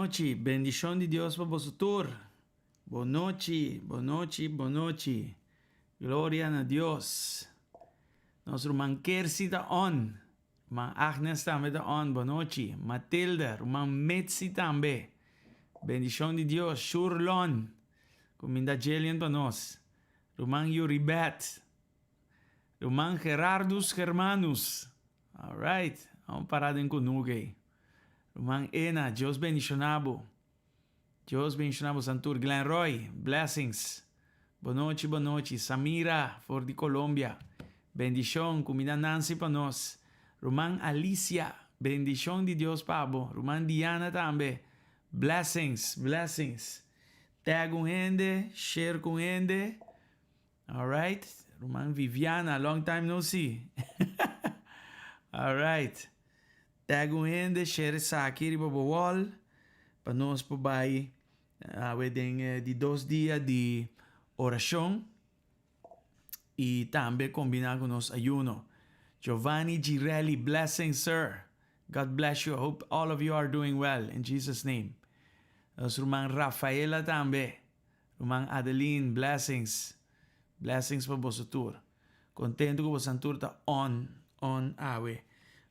nochi. Bendishon di Dios pa boso tur. Bon nochi, bon nochi, bon nochi. Gloria na Dios. Nos ruman Kersi ta on. Ruman Agnes tambe ta on. Bon nochi. Matilda, ruman Mitzi tambe. Bendishon di Dios. Shurlon. Kuminda Jillian pa nos. Ruman Yuribet. Ruman Gerardus Germanus. Alright. Amo para den kunuku ei. Ruman Ena, Dios bendishoná bo. Dios bendishoná bo Santur. Glen Roy, blessings. Bon nochi, bon nochi. Samira, for di Colombia. Bendishon. Kuminda Nancy pa nos. Ruman Alicia, bendishon di Dios pa bo. Ruman Diana tambe. Blessings, blessings. Tag un hende, share ku un hende. Alright, ruman Viviana, long time no see. Alright. Tag un hende, share esaki riba bo wall pa nos por bai awe den eh, di dos dia di orashon i tambe kombiná ku nos ayuno. Giovanni Girelli, blessing sir. God bless you. I hope all of you are doing well in Jesus name. Nos ruman Rafaela tambe. Ruman Adeline, blessings. Blessings pa boso tur. Contento cu bosan tur ta on, on awe.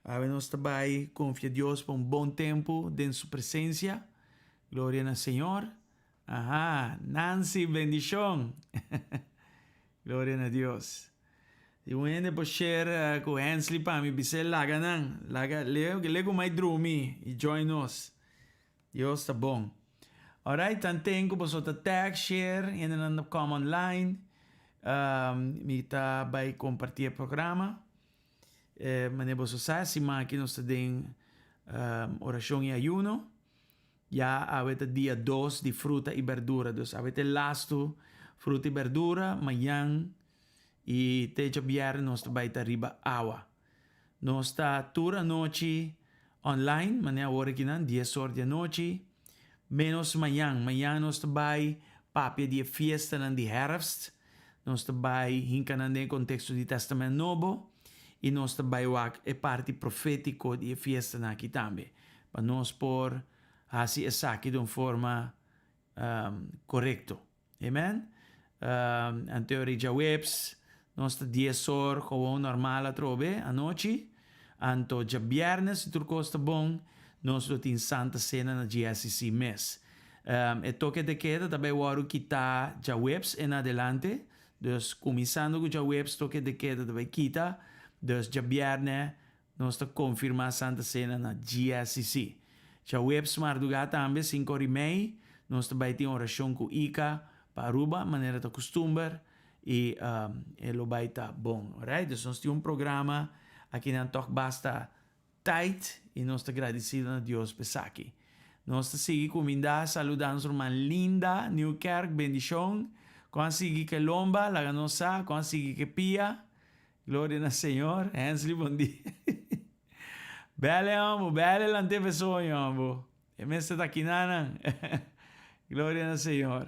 Awe nos ta bay confia Dios pa un bon tempo den su presencia. Gloria na Señor. Aha, Nancy, bendicion. Gloria na Dios. Si un hende por share eh, cu Hensley pa mi, bis'é laga nan. Laga, le, le cu mai drumi y join nos. Dios ta bon. Alright, tanten ku boso ta tag, share, hendenan ta come online. Um, mi ta bai kompartí e programa. Eh, manera boso sa, siman aki nos ta den um, orashon i ayuno. Ya awe ta dia dos di fruta i berdura. Dus awe ta e lastu fruta i berdura, mañan i te djabièrnè nos ta bai ta riba awa. Nos ta tur anochi online, manera awor akinan, dies or di anochi, menos mañan. Mañan nos ta bai papia di e fiestanan di herfst, nos ta bai hinka nan den e konteksto di Tèstamènt Nobo i nos ta bai wak e parti profétiko di e fiestanan aki tambe, pa nos por hasi esaki di un forma korekto. Amen. Anto ora djaweps nos ta dies or gewoon normal atrobe anochi. Anto djabièrnè si tur kos ta bon nos lo tin Santa Sena na GSCC mes. E toke de keda ta bai wòrdu kitá djaweps en adelante. Dus kuminsando ku djaweps toke de keda ta bai kita. Dus djabièrnè Nos ta konfirmá Santa Sena na GSCC. Djaweps mardugá tambe, sinku ora i mei, nos ta bai tin orashon ku Ika pa Aruba, manera ta kustumber, i e lo bai ta bon. Alright, dus nos tin un programa akinan tòg basta tight i nos ta gradisido na Dios pa esaki. Nos ta sigui kumindá, saludá nos ruman Linda Nieuwkerk, bendishon. Kon a sigui ke lomba, laga nos sa, kon a sigui ke pia. Gloria na Señor. Hensley bon dia. Bele hombo, bele lante pe soño hombo. E mester ta kinanan. Gloria na Señor.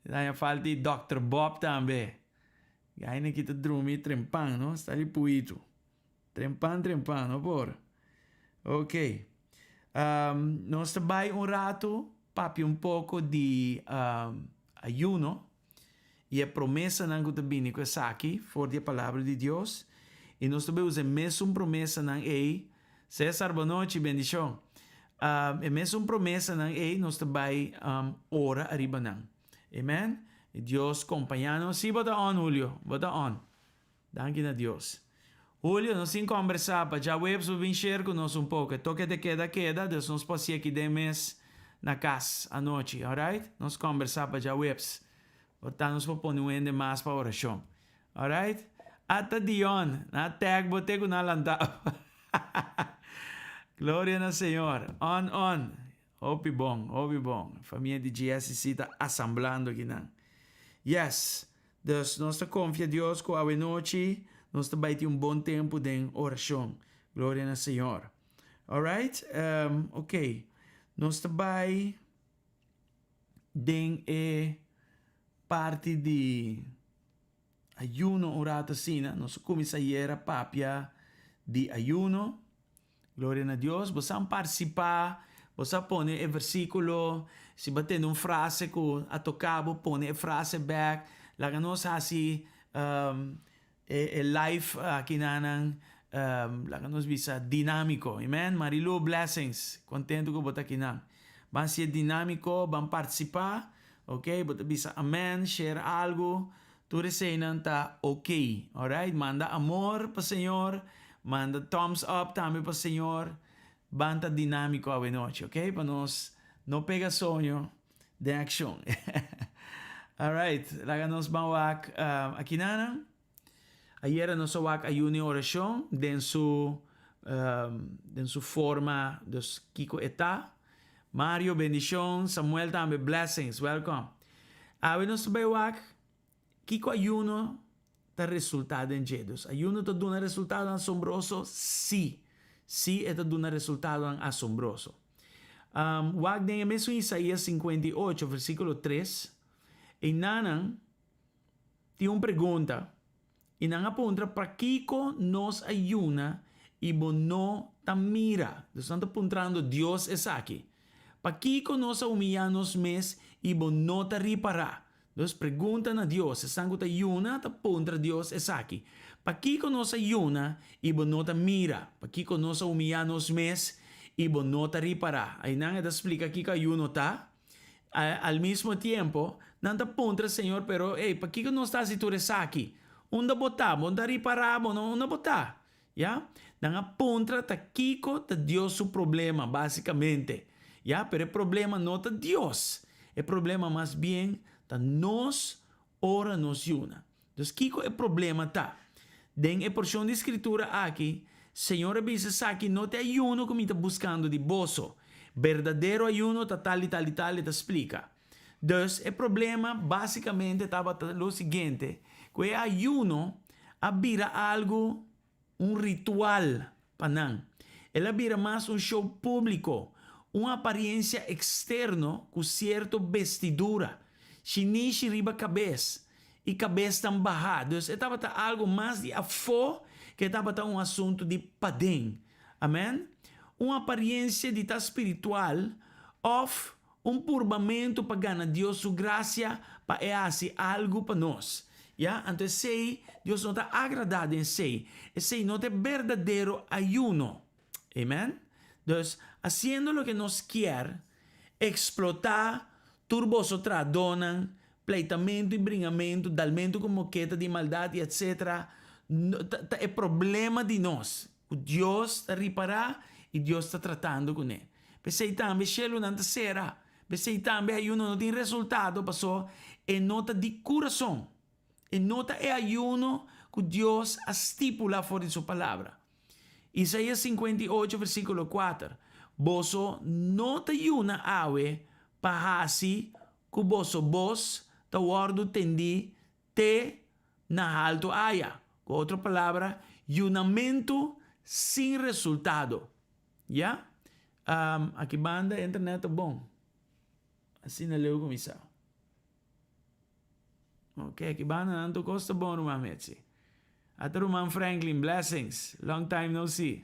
Daña falta di Dr. Bob tambe. Gaina ki ta drumi trempan, no? Sta di puito. Trempan, trempan, no por. Ok. Um, nos ta bai un rato papia un poco di um, ayuno. I e promesanan ku ta bini ku esaki for di e Palabra di Dios, i nos ta bai usa e mesun promesanan ei. Cesar, bonochi, bendishon. E mesun promesanan ei nos ta bai ora ariba nan. Amen. I Dios kompañá nos. Sí, bo ta on, Julio. Bo ta on. Danki na Dios. Julio, nos tin kombersá pa djaweps bo bin share ku nos un poko. E toke te keda keda, dus nos por hasié aki den mes na kas anochi, alright? Nos kombersá pa djaweps. Por ta nos por pone un hende mas pa orashon. Alright? Ata Dion, nan a tag bo te ku nan a lanta bo. Gloria na Señor. On, on. Hopi bon, hopi bon. Famia di GSCC ta asamblando akinan. Yes. Dus nos ta konfia Dios ku awenochi nos ta bai tin un bon tempu den orashon. Gloria na Señor. Alright, um, ok. Nos ta bai den e parti di ayuno un rato asina. Nos a kuminsá ayera papia di ayuno. Gloria na Dios. Bo san partisipá. Bo sa pone e versíkulo, si bo tende un frase ku a toka bo, pone e frase bèk. Laga nos hasi e live akinanan, laga nos bisa dinámiko. Amen. Marilu, blessings. Kontentu ku bo ta akinan. Ban hasié dinámiko, ban partisipá. Ok, bo ta bisa amen, share algu. Tur eseinan ta ok. Alright, manda amor pa Señor, manda thumbs up tambe pa Señor. Ban ta dinámiko awenochi, ok? Pa nos no pega soño den akshon. Alright, laga nos ban wak akinanan. Ayera nos a wak ayuno i orashon den su den su forma, dus kiko e ta. Mario, bendishon. Samuel tambe, blessings, welcome. Awe nos ta bai wak kiko ayuno ta resultá den dje. Dus ayuno ta duna resultadonan asombroso? Sí. Sí, e ta duna resultadonan asombroso. Wak den e mesun Isaías 58, versíkulo 3, einanan tin un pregunta, i nan a puntra, Pakiko nos a yuna i bo no ta mira? Dus nan ta puntrando Dios esaki. Pakiko nos a humiyá nos mes i bo no ta ripará? Dus pregunta na Dios, esnan ku ta yuna ta puntra Dios esaki, Pakiko nos a yuna i bo no ta mira? Pakiko nos a humiyá nos mes i bo no ta ripará? Einan e ta splika kiko ayuno ta. Al mismo tiempo, nan ta puntra Señor, pero ey, pakiko nos ta hasi tur esaki? Unda bo ta? Bo no ta ripará? Bo no, unda bo ta? Ya? Nan a puntra ta kiko ta Dios su problema, básicamente. Ya? Pero e problema no ta Dios. E problema mas bien ta nos ora nos yuna. Dus kiko e problema ta? Den e porshon di Skritura aki, Señor a bisa esaki no ta e ayuno ku mi ta buskando di boso. Berdadero ayuno ta tal i tal i tal, e ta splika. Dus e problema básikamente tabata lo siguiente, ku e ayuno a bira algu, un ritual pa nan. El a bira mas un show públiko, un apariencia eksterno ku sierto bestidura, shinishi riba kabes i kabesnan bahá. Dus e tabata algu mas di afó ku e tabata un asuntu di paden. Amèn? Un apariencia di ta spiritual òf Un purbamentu pa gana Dios su gracia pa e haci algu pa nos. Ya, anto esey, Dios no ta agrada den esey. Esey no ta e berdadero ayuno. Amen? Dus, haciendo loke nos kier, explota tur boso trahadónan, pleitamentu y bringamentu, dalmentu cu moketa di maldad y etc. Ta e problema di nos. Ku Dios ta ripará i Dios ta tratando kuné. P'esei tambe shelunan ta sera. P'esei tambe ayuno no tin resultado paso e no ta di kurason. E no ta e ayuno ku Dios a stipulá for di su Palabra. Isaías 58 versíkulo 4, Boso no ta yuna awe pa hasi ku boso bos ta wòrdu tendí te na haltu aya. Ku otro palabra, yunamentu sin resultado. Ya? Um, aki banda internet ta bon. Asina leu kuminsá. Ok, aki banda nan tur kos ta bon, ruman Mitzi. Ata ruman Franklin, blessings. Long time no see.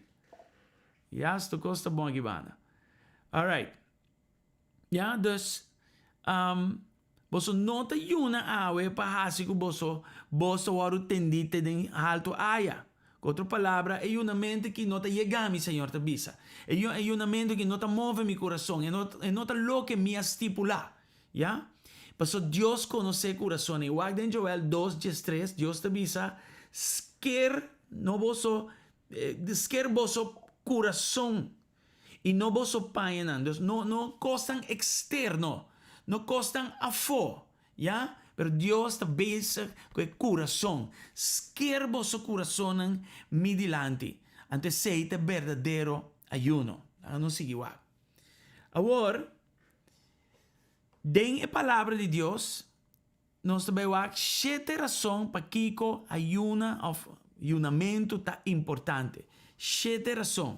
Ya, tur kos ta bon aki banda. Alright. Ya, dus, um, boso no ta yuna awe pa hasi ku boso bos ta wòrdu tendí te den haltu aya. Ku otro palabra, e yunamentu ki no ta yega mi, Señor ta bisa. E e yunamentu ki no ta move mi kurason, e no e no ta loke mi a stipulá. Ya? Paso Dios konosé kurasonnan. I wak den Joel dos diestres, Dios ta bisa, Sker no boso, sker boso kurason I no boso pañanan, dus no no kosnan eksterno, no kosnan afó, ya, pero Dios ta bezig ku e kurason. Sker boso kurasonnan mi dilanti. Anto esei ta e berdadero ayuno. Laga nos sigui wak. Awor, den e Palabra di Dios, Nos ta bai wak shete rason pakiko ayuna òf yunamentu ta importante. Shete rason.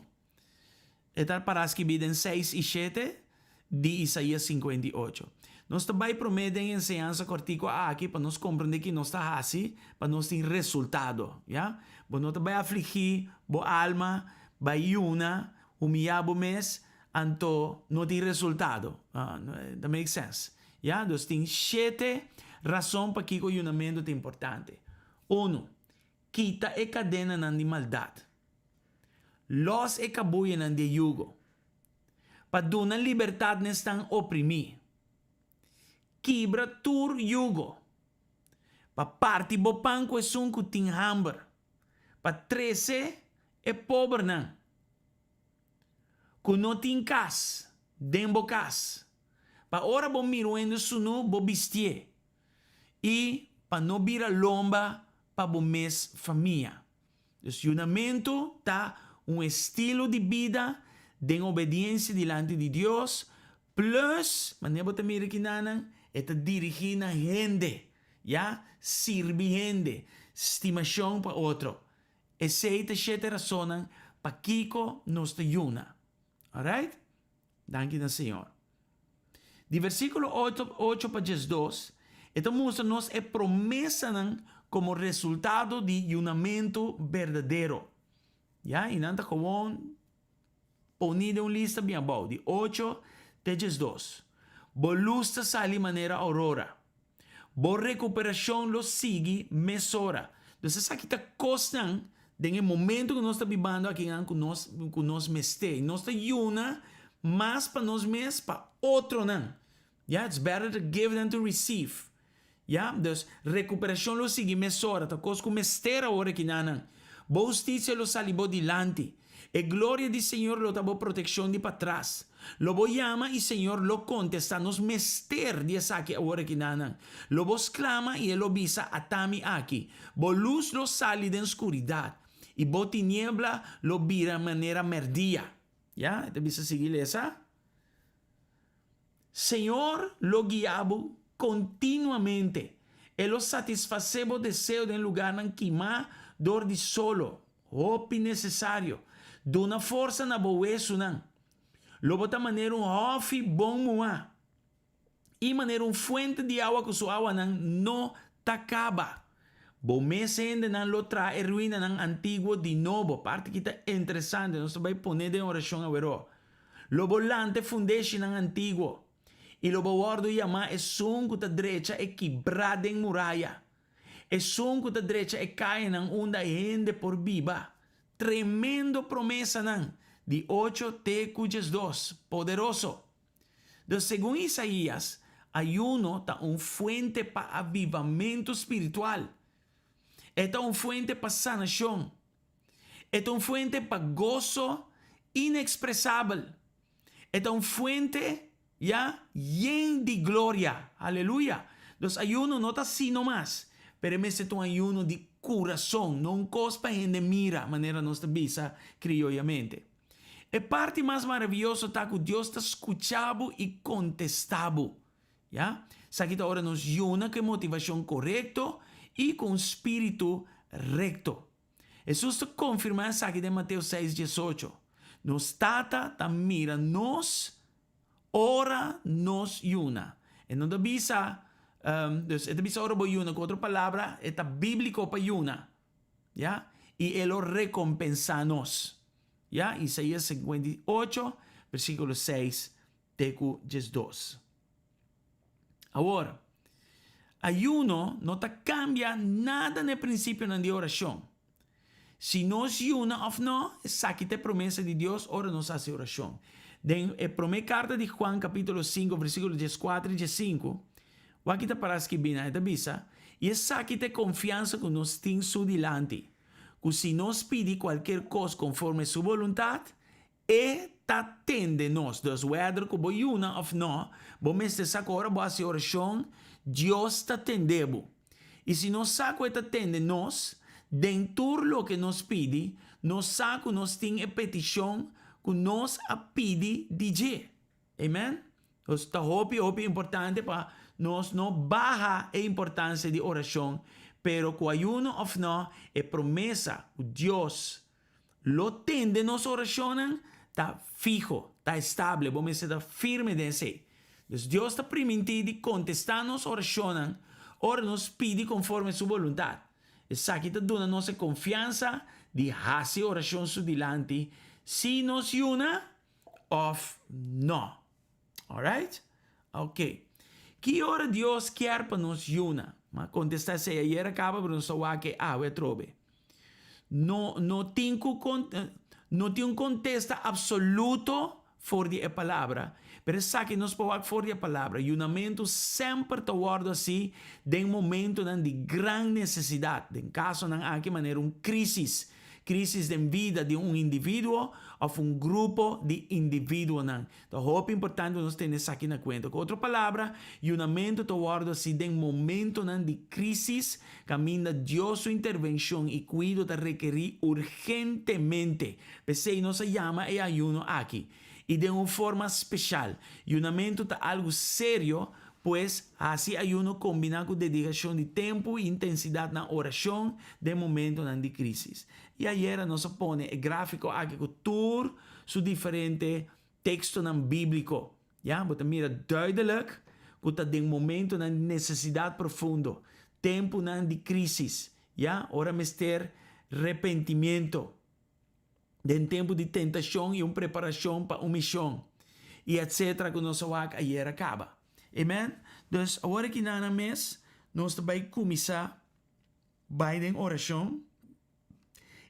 E ta pará skibí den seis i shete di Isaías 58. Nos ta bai promé den e enseñansa kòrtiku aki pa nos komprendé ki nos ta hasi pa nos tin resultado, ya. Bo no ta bai afligí bo alma, bai yuna, humiyá bo mes. anto no tin resultado. Ta make sense. Ya, dus tin shete rason pakiko yunamentu ta importante. Unu, kita e kadenanan di maldat. Lòs e kabuyanan di e yugo. Pa duna libertat n'esnan oprimí. Kibra tur yugo. Pa parti bo pan ku esun ku tin hamber. Pa trese e pobernan ku no tin kas den bo kas. Pa ora bo mira un hende sunú, bo bistié. I pa no bira lomba pa bo mes famia. Dus yunamentu ta un estilo di bida den obediensia dilanti di Dios, plus, manera bo ta mira kinanan, e ta dirigí na hende, ya, sirbi hende, stimashon pa otro. Esei ta shete rasonnan pakiko nos ta yuna. Alright? Danki na Señor. Di versíkulo ocho pa 12, e ta mustra nos e promesanan komo resultado di yunamentu berdadero. Ya, i nan ta gewoon poní den un lista bien abou, di ocho te 12. Bo lus ta sali manera aurora. Bo rekuperashon lo sigui mesora. Dus esaki ta kosnan den e momento ku nos ta bibando akinan ku nos ku nos mester. Nos ta yuna mas pa nos mes pa otronan. Ya, it's better to give than to receive. Ya, dus rekuperashon lo sigui mesora. Ta kos ku mester awor akinanan. Bo hustisia lo sali bo dilanti. E gloria di Señor lo ta bo protekshon di patras. Lo bo yama i Señor lo kontestá. Nos mester di esaki awor aki nanan. Lo bo sklama i E lo bisa, Ata mi aki. Bo lus lo sali den skuridat, i bo tiniebla lo bira manera mèrdia. Ya, e ta bisa sigui lesa. Señor lo guia bo kontinuamente. E lo satisfasé bo deseo den lugarnan kimá dor di solo, hopi nesesario. Duna forsa na bo wesunan. Lo bo ta manera un hòfi bon muhá i manera un fuente di awa ku su awanan no ta kaba. Bo mes hendenan lo traha e ruinanan antiguo di nobo. Parti ki ta interesante, nos ta bai pone den orashon aweró. Lo bo lanta e fundeshinan antiguo, i lo bo wòrdu yamá esun ku ta drecha e kibrá den muraya, esun ku ta drecha e kayanan unda e hende por biba. Tremendo promesanan, di ocho te ku 12. Poderoso! Dus segun Isaías, ayuno ta un fuente pa avivamentu spiritual. E ta un fuente pa sanashon. E ta un fuente pa goso inexpresabel. E ta un fuente, ya, yen di gloria. Aleluya! Dus ayuno no ta así nomas, pero e mester ta un ayuno di kurason, no un kos pa hende mira, manera nos ta bisa krioyamente. E parti mas maravioso ta ku Dios ta skucha bo i kontestá bo. Ya, esaki ta ora nos yuna ku e motivashon korekto i ku un spiritu rekto. Hesus ta konfirmá esaki den Mateo seis 18. Nos Tata ta mira nos ora nos yuna. E no ta bisa, dus e ta bisa ora bo yuna, ku otro palabra e ta bíbliko pa yuna. Ya, i e lo rekompensá nos. Ya, Isaías 58, versíkulo 6 te ku 12. Awor, ayuno no ta kambia nada na e prinsipionan di orashon. Si nos yuna òf nò, esaki ta e promesa di Dios ora nos hasi orashon. Den e promé karta di Juan, kapítulo sinku, versíkulo 14 i 15, wak ta pará skibí nan, e ta bisa, I esaki ta e konfiansa ku nos tin Su dilanti, ku si nos pidi kualker kos konforme Su boluntat, E ta tende nos. Dus wèder ku bo yuna òf nò, bo mester sa ku ora bo hasi orashon, Dios ta tende bo. I si nos sa ku e ta tende nos den tur loke nos pidi, nos sa ku nos tin e petishon ku nos a pidi di dje. Amen? Dus ta hopi hopi importante pa nos no baha e importansia di orashon, pero ku ayuno òf nò, e promesa ku Dios Lo tende nos orashonnan ta fiho, ta estable, bo mester ta firme den esei. Dus Dios ta primintí di kontestá nos orashonnan ora nos pidi konforme su boluntat. Esaki ta duna nos e konfiansa di hasi orashon su dilanti si nos yuna. òf nò. Alright? Ok. Ki ora Dios kier pa nos yuna? M'a kontestá esei ayera kaba, pero nos ta wak e awe atrobe. No, no tin ku no tin un kontesta absoluto for di e palabra, pero esaki nos por wak for di e palabra. Yunamentu semper ta wòrdu hasi den momentunan di gran nesesidat, den kasonan aki manera un krísis, krísis den bida di un individuo òf un grupo di individuonan. Ta hopi importante pa nos tene esaki na kuenta. Ku otro palabra, yunamentu ta wòrdu hasi den momentonan di krísis kaminda Dios su intervenshon i kuido ta rekerí urgentemente. P'esei nos a yama e ayuno aki, i den un forma speshal. Yunamentu ta algu serio, pues hasi ayuno kombiná ku dedikashon di tempu i intensidat na orashon den momentonan di krísis. I ayera nos a pone e gráfiko aki ku tur su diferente tekstonan bíbliko. Ya, bo ta mira duidelijk ku ta den momentonan di nesesidat profundo, tempunan di krísis, ya, ora mester repentimiento, den tempu di tentashon i un preparashon pa un mishon, i etcetera ku nos a wak ayera kaba. Amen? Dus, awor aki nan mes nos ta bai kuminsá bai den orashon.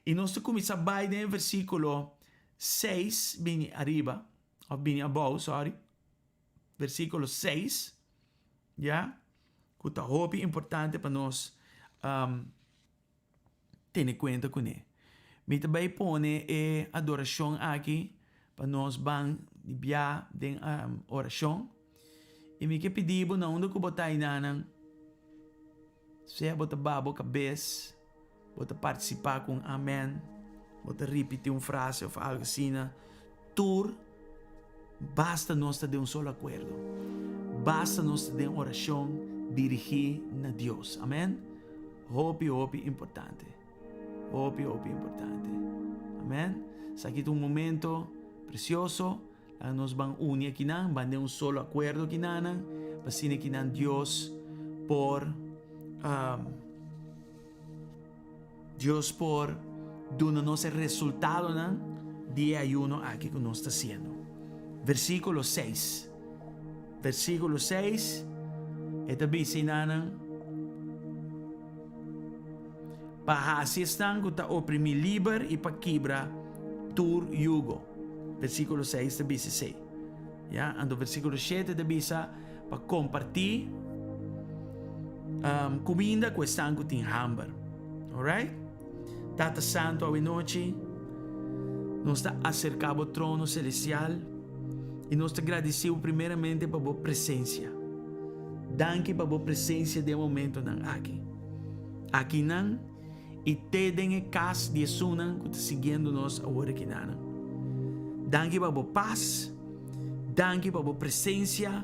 I nos ta kuminsá bai den e versíkulo seis bini ariba, òf bini abou, sòri, versíkulo seis, ya, ku ta hopi importante pa nos tene kuenta kuné. Mi ta bai pone e adorashon aki pa nos ban di bia den orashon. I mi ke pidi bo na unda ku bo ta einanan, Sea bo ta baha bo kabes, bo ta partisipá ku un amèn, bo ta ripití un frase òf algu asina, tur basta nos ta den un solo akuerdo. Basta nos ta den orashon dirigí na Dios. Amèn? Hopi, hopi importante. Hopi, hopi importante. Amèn? Esaki ta un momento presioso. Laga nos ban uni akinan, ban den un solo akuerdo akinanan, pa asina akinan Dios por Dios por duna nos e resultadonan di e ayuno aki ku nos ta hasiendo. Versíkulo seis. Versíkulo seis, e ta bisa enanan, Pa hasi esnan ku ta oprimí liber i pa kibra tur yugo. Versíkulo seis ta bisa esei. Ya, anto versíkulo shete ta bisa pa kompartí um, kuminda ku esnan ku tin hamber. Alright? Tata Santo, awe nochi nos ta aserká bo trono selestial i nos ta gradisí bo primeramente pa bo presensia. Danki pa bo presensia den e momentonan aki. Akinan i te den e kas di esunnan ku ta siguiendo nos awor akinanan. Danki pa bo pas, danki pa bo presensia,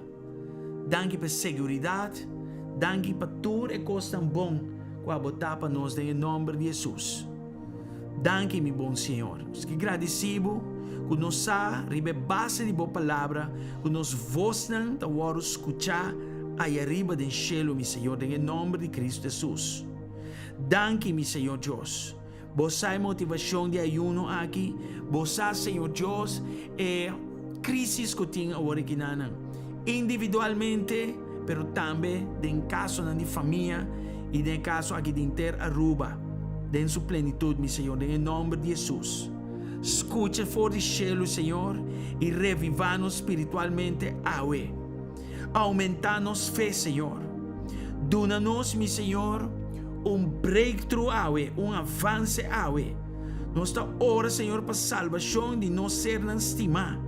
danki pa e seguridat, danki pa tur e kosnan bon ku abo ta pa nos den e nòmber di Hesus. Danki mi bon Señor. Nos ke gradisí bo ku nos sa riba e base di bo palabra ku nos vosnan ta wòrdu skuchá aya riba den shelu mi Señor den e nòmber di Kristu Hesus. Danki mi Señor Dios. Bo sa e motivashon di ayuno aki, bo sa Señor Dios e krisis ku tin awor aki nan individualmente pero tambe den kasonan di famia i den e kaso aki di henter Aruba den su plenitut mi Señor den e nòmber di Hesus. Skucha for di shelu Señor i revivá nos spiritualmente awe. Aumentá nos fe, Señor. Duna nos, mi Señor, un breakthrough awe, un avance awe. Nos ta ora, Señor, pa salbacion di nos sernan stimá.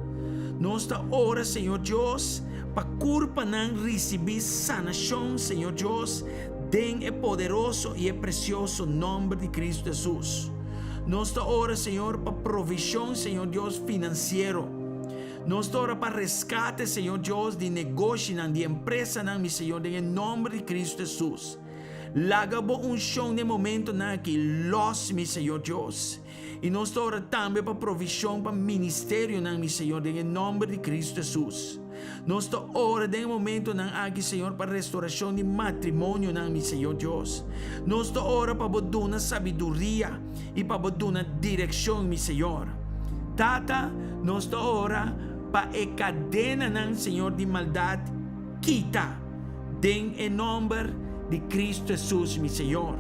Nos ta ora, Señor Dios, pa curpanan ricibí sanacion, Señor Dios, den e poderoso i e precioso nomber di Cristo Jesus. Nos ta ora, Señor, pa provision, Señor Dios, financiero. Nos ta ora pa reskate, Señor Dios, di negoshinan, di empresanan, mi Señor, den e nomber di Cristo Jesus. Laga bo unshon den momentonan aki los, mi Señor Dios. I nos ta ora tambe pa provishon pa ministerionan, mi Señor, den e nomber di Cristo Jesus. Nos ta ora den e momentonan aki, Señor, pa restaurashon di matrimonionan, mi Señor Dios. Nos ta ora pa bo duna sabiduria i pa bo duna direkshon, mi Señor. Tata, nos ta ora. pa e kadenanan, Señor, di maldat kita den e nòmber di Kristu Hesus, mi Señor.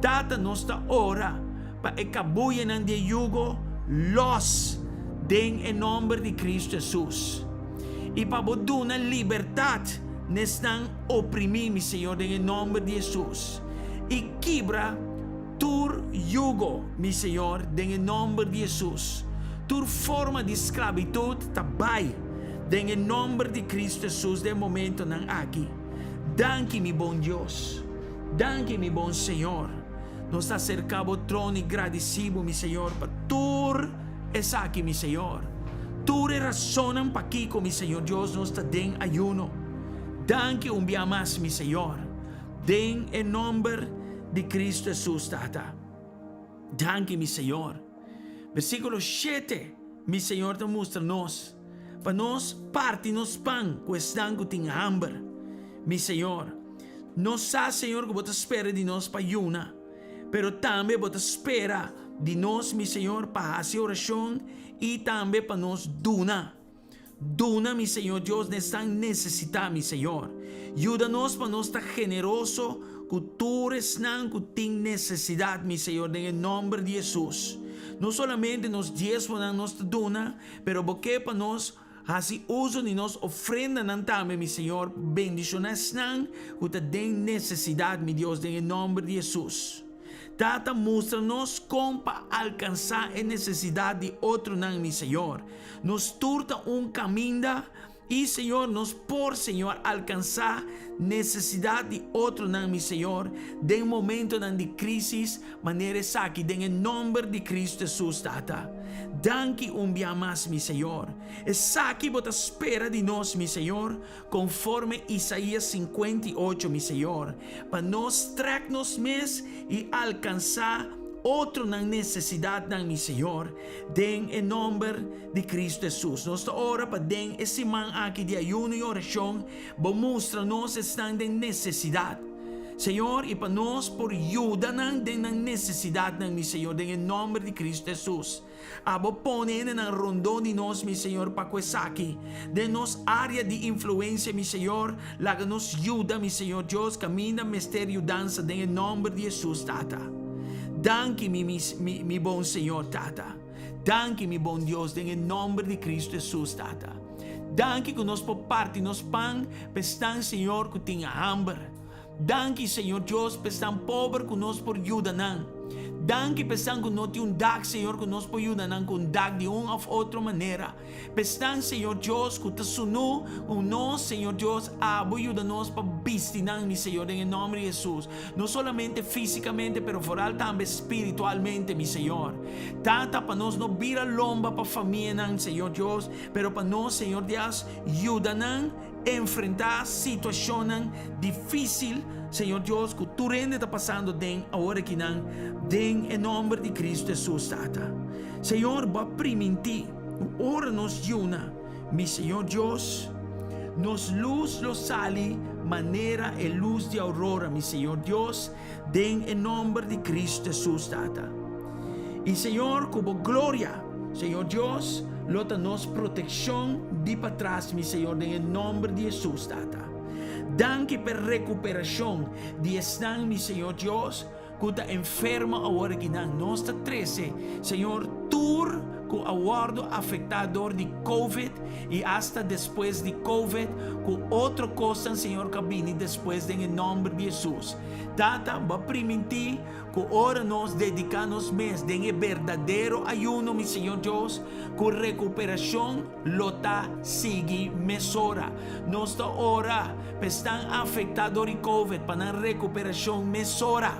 Tata, nos ta ora pa e kabuyanan di e yugo lòs den e nòmber di Kristu Hesus. I pa bo duna libertat n'esnan oprimí, mi Señor, den e nòmber di Hesus. I kibra tur yugo, mi Señor, den e nòmber di Hesus. Tur forma di sklabitut ta bai den e nòmber di Kristu Hesus den e momentonan aki. Danki, mi bon Dios. Danki, mi bon Señor. Nos ta aserká bo trono i gradisí bo, mi Señor, pa tur esaki, mi Señor. Tur e rasonnan pakiko, mi Señor Dios, nos ta den ayuno. Danki un bia mas, mi Señor. Den e nòmber di Kristu Hesus, Tata. Danki, mi Señor. Versíkulo shete, Mi Señor ta mustra nos pa nos parti nos pan ku esnan ku tin hamber. Mi Señor, nos sa, Señor, ku bo ta spera di nos pa yuna, pero tambe bo ta spera di nos, mi Señor, pa hasi orashon i tambe pa nos duna. Duna, mi Señor Dios, n'esnan nesesitá, mi Señor. Yuda nos pa nos ta generoso ku tur esnan ku tin nesesidat, mi Señor, den e nòmber di Hesus. No solamente nos diesmonan nos ta duna, pero Bo ke pa nos hasi uso di nos ofrendanan tambe, mi Señor, bendishoná esnan ku ta den nesesidat, mi Dios, den e nòmber di Hesus. Tata, mustra nos kon pa alkansá e nesesidat di otronan, mi Señor. Nos tur ta un kaminda i, Señor, nos por, Señor, alkansá nesesidat di otronan, mi Señor, den momentonan di krísis manera esaki, den e nòmber di Kristu Hesus, Tata. Danki un bia mas, mi Señor. Esaki Bo ta spera di nos, mi Señor, konforme Isaías 58, mi Señor, pa nos trèk nos mes i alkansá otronan nesesidatnan, mi Señor. Den e nomber di Cristo Hesus, nos ta ora pa den e siman aki di ayuno y oracion, Bo mustra nos esnan den necesidad, Señor, y pa nos por yuda nan den nan necesidadnan, mi Señor, den e nomber di Cristo Hesus. Abo pone hendenan rondó di nos, mi Señor, pa cu esaki, den nos area di influencia, mi Señor, laga nos yuda, mi Señor Dios, caminda mester yudansa den e nomber di Hesus, Tata. Danki mi mi mi bon Señor Tata. Danki mi bon Dios den e nomber di Cristo Jesus Tata. Danki cu nos por parti nos pan pa esnan Señor cu tin hamber. Danki Señor Dios pa esnan pober cu nos por yuda nan. Danki pa esnan cu no tin un dak Señor cu nos por yuda nan cu un dak di un of otro manera. P'esnan, Señor Dios, ku ta sunú ku nos, Señor Dios, abo yuda nos pa bisti nan, mi Señor, den e nòmber di Hesus. No solamente físikamente, pero foral tambe spiritualmente, mi Señor. Tata, pa nos no bira lomba pa famianan, Señor Dios, pero pa nos, Señor Dios, yuda nan enfrentá situashonnan difísil, Señor Dios, ku tur hende ta pasando den awor akinan, den e nòmber di Cristo Hesus, Tata. Señor, Bo a primintí ku ora nos yuna, mi Señor Dios, nos lus lo sali manera e lus di aurora, mi Señor Dios, den e nòmber di Cristo Hesus, Tata. I, Señor, ku Bo gloria, Señor Dios, lo ta nos protekshon di patras, mi Señor, den e nòmber di Hesus, Tata. Danki p'e rekuperashon di esnan, mi Señor Dios, Ku ta enfermo awor akinan. Nos ta trese, Señor, tur ku a wòrdu afektá dor di Covid i asta despues di Covid, ku otro kosnan, Señor, ku a bini despues den e nòmber di Hesus. Tata, Bo a primintí ku ora nos dediká nos mes den e berdadero ayuno, mi Señor Dios, ku rekuperashon lo ta sigui mesora. Nos ta ora pa esnan afektá dor di Covid pa nan rekuperashon mesora,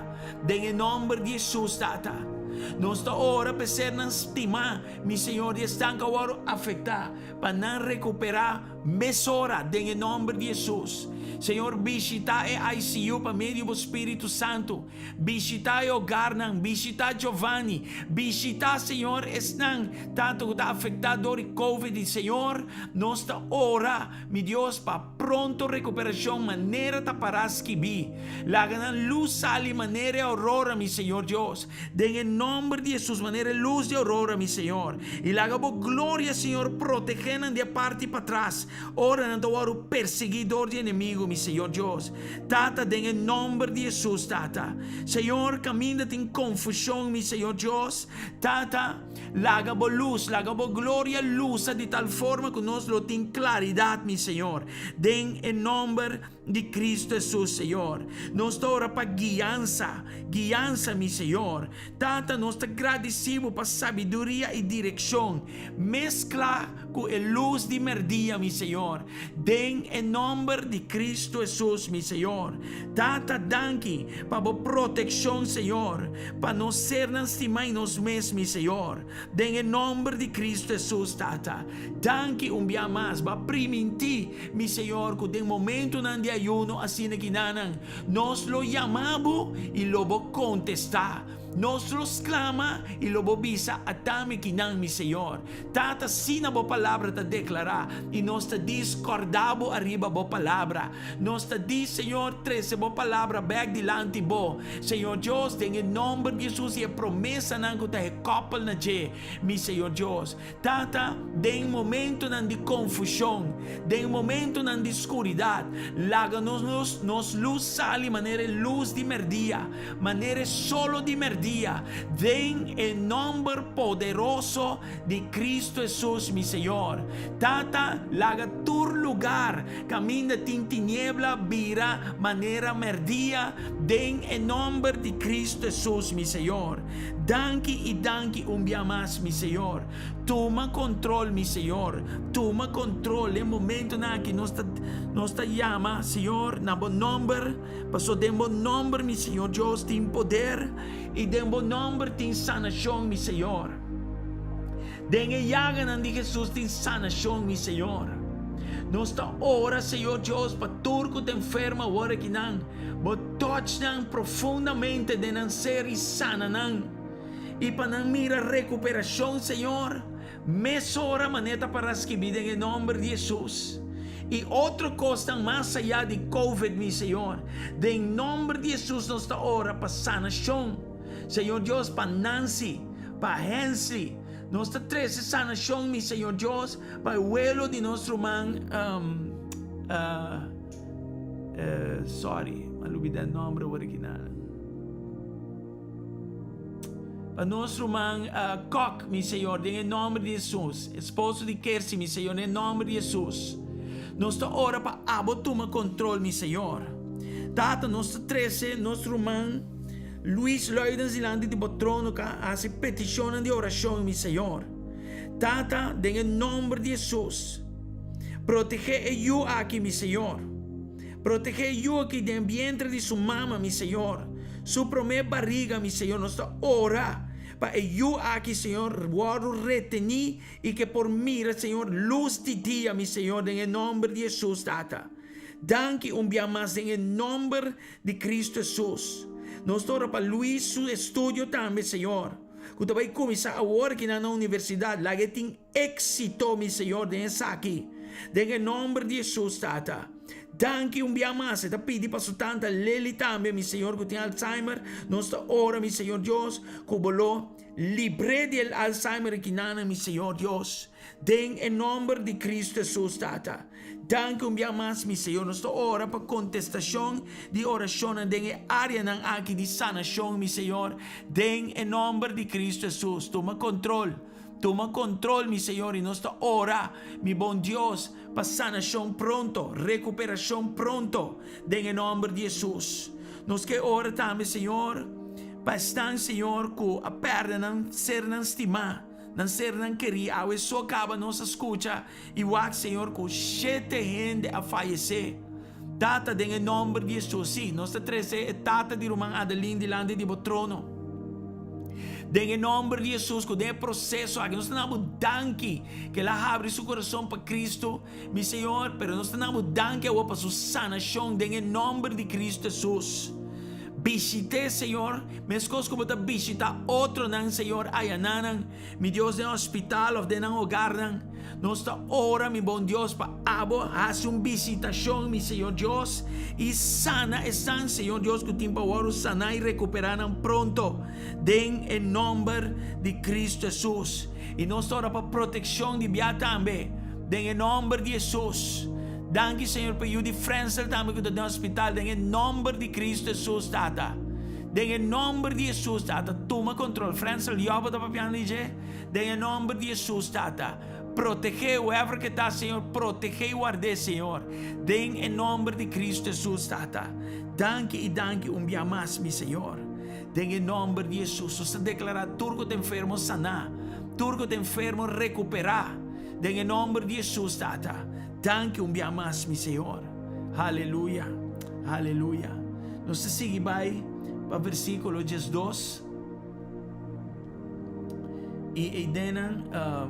den e nòmber di Hesus, Tata. Nos ta ora pa e sernan stimá, mi Señor, di esnan ku a wòrdu afektá, pa nan rekuperá. Mesora, den e nòmber di Hesus. Señor, bishitá e ICU pa medio bo Spiritu Santu. Bishitá e hogarnan, bishitá Giovanni, bishitá, Señor, esnan tantu ku ta afektá dor di Covid i Señor, nos ta ora, mi Dios, pa pronto rekuperashon manera ta pará skibí. Laga nan lus sali manera e aurora, mi Señor Dios, den e nòmber di Hesus, manera e lus di aurora, mi Señor. I laga bo gloria, Señor, protegé nan di e parti patras, ora nan ta wòrdu persiguí dor di enemigu, mi Señor Dios. Tata, den e nòmber di Hesus, Tata. Señor, kaminda tin konfushon, mi Señor Dios, Tata, laga Bo lus, laga Bo gloria lusa di tal forma ku nos lo tin klaridat, mi Señor, den e nòmber di Kristu Hesus, Señor. Nos ta ora pa guiansa, guiansa, mi Señor. Tata, nos ta gradisí Bo pa sabiduria i direkshon, meskla ku e lus di merdia, mi Señor, den e nòmber di Kristu Hesus, mi Señor. Tata, danki pa Bo protekshon, Señor, pa nos sernan stimá i nos mes, mi Señor, den e nòmber di Kristu Hesus, Tata. Danki un bia mas. Bo a primintí, mi Señor, ku den momentunan di ayuno asina kinanan, nos lo yama Bo i lo Bo kontestá. Nos lo sklama i lo Bo bisa, Atami kinan, mi Señor. Tata, asina Bo Palabra ta deklará, i nos ta dis, Kòrda Bo ariba Bo Palabra. Nos ta dis, Señor, trese Bo Palabra bèk dilanti Bo, Señor Dios, den e nòmber di Hesus i e promesanan ku ta hekòpel na dje, mi Señor Dios. Tata, den momentonan di konfushon, den momentonan di skuridat, laga nos nos nos lus sali manera e lus di mèrdia, manera e solo di mèrdia, den e nòmber poderoso di Kristu Hesus, mi Señor. Tata, laga tur lugar kaminda tin tiniebla bira manera mèrdia, den e nòmber di Kristu Hesus, mi Señor. Danki i danki un bia mas, mi Señor. Tuma control, mi Señor. Tuma control den momentonan aki nos ta nos ta yama, Señor, na bo nomber, paso den bo nomber, mi Señor Dios, tin poder i den bo nomber tin sanacion, mi Señor. Den e yaganan di Jesus tin sanacion, mi Señor. Nos ta ora, Señor Dios, pa tur cu ta enfermo awor akinan. Bo touch nan profundamente den nan ser i sana nan. I pa nan mira recuperacion, Señor, mesora manera ta para skibi den e nomber di Jesus. I otro cosnan mas aya di covid, mi Señor, den nomber di Jesus nos ta ora pa sanacion. Señor Dios, pa Nancy, pa Hensley, nos ta trece sanacion, mi Señor Dios, pa e welo di nos ruman, um, uh, Sorry, m'a lubida e nomber awor aki na. Pa nos ruman Kok, mi Señor, den e nomber di Jesus. Esposo di Kersi, mi Señor, den e nomber di Jesus. Nos ta ora pa abo tuma control, mi Señor. Tata, nos ta trece nos ruman Luis Luidens dilanti di bo trono ka haci peticionnan di oracion, mi Señor. Tata, den e nomber di Jesus. Protegé e yu aki, mi Señor. Protegé e yu aki den vientre di su mama, mi Señor. Su promé bariga, mi Señor. Nos ta ora pa e yu aki, Señor, wòrdu retení i ke por mira, Señor, lus di dia, mi Señor, den e nòmber di Hesus, Tata. Danki un bia mas den e nòmber di Cristo Hesus. Nos ta ora pa Luis su estudio tambe, Señor, ku ta bai kuminsá awor akinan na universidat. Laga e tin Éxito, mi Señor, den esaki. Den e nomber di Hesus, Tata. Danki un bia mas. E ta pidi pa su tanta Lely tambe, mi Señor, cu tin Alzheimer. Nos ta ora, mi Señor Dios, cu Bo lo libr'é di el Alzheimer ekinan, mi Señor Dios. Den e nomber di Cristo Hesus, Tata. Danki un bia mas, mi Señor. Nos ta ora pa contestacion di oracionnan den e areanan aki di sanacion, mi Señor. Den e nomber di Cristo Hesus. Tuma control. Tuma control, mi Señor, y nos ta ora, mi bon Dios, pa sanacion pronto, recuperacion pronto, den e nomber di Jesus. Nos ke ora tambe, Señor, pa esnan, Señor, cu a perde nan sernan stima, nan sernan keri. Awe so caba nos a scucha y wak, Señor, cu shete hende a fayece. Tata, den e nomber di Jesus, si, nos ta trece e tata di ruman Adeline dilanti di bo trono. Den e nomber di Jesus ku den e proseso aki nos ta na bo danki ku el a habri su kurason pa Kristu, mi Señor, pero nos ta na bo danki awor pa su sanashon den e nomber di Kristu Jesus. Bishit'é, Señor, meskos ku bo ta bishitá otronan, Señor, ayananan, mi Dios, den hospital òf den nan hogarnan. Nos ta ora, mi bon Dios, pa abo hasi un bisitashon, mi Señor Dios, i sana esnan, Señor Dios, ku tin pa wòrdu saná i rekuperá nan pronto, den e nòmber di Kristu Hesus. I nos ta ora pa protekshon di bia tambe, den e nòmber di Hesus. Danki, Señor, pa e yu di Frensel tambe ku ta den hospital, den e nòmber di Kristu Hesus, Tata. Den e nòmber di Hesus, Tata, tuma kontrol. Frensel, Yòb bo ta papiando di dje? Den e nomber di Hesus, Tata, protegé whoever ke ta, Señor, protegé i ward'é, Señor, den e nomber di Cristo Hesus, Tata. Danki i danki un bia mas, mi Señor. Den e nomber di Hesus, nos ta deklará tur ku ta enfermo saná, tur ku ta enfermo rekuperá, den e nomber di Hesus, Tata. Danki un bia mas, mi Señor. Aleluya, aleluya. Nos ta sigui bai pa versíkulo 12. I eidennan, uh,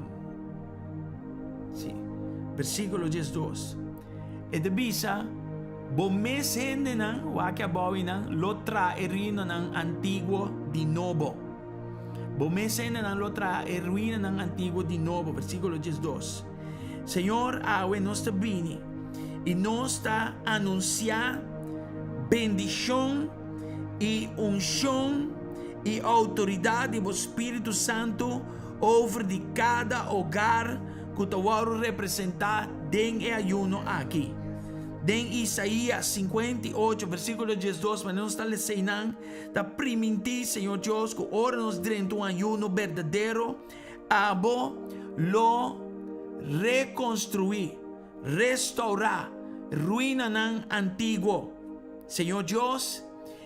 sí, versíkulo 12. E ta bisa, bo mes hendenan, wak abou einan, lo traha e ruinanan antiguo di nobo. Bo mes hendenan lo traha e ruinanan antiguo di nobo, versíkulo 12. Señor, awe nos ta bini i nos ta anunsiá bendishon i unshon i outoridat di bo Spiritu Santu over di kada ogar ku ta wòrdu representá den e ayuno aki. Den Isaías 58 versíkulo 12, manera nos ta lesa einan, ta primintí, Señor Dios, ku ora nos drenta un ayuno berdadero, abo lo rekonstruí, restourá ruinanan antiguo. Señor Dios,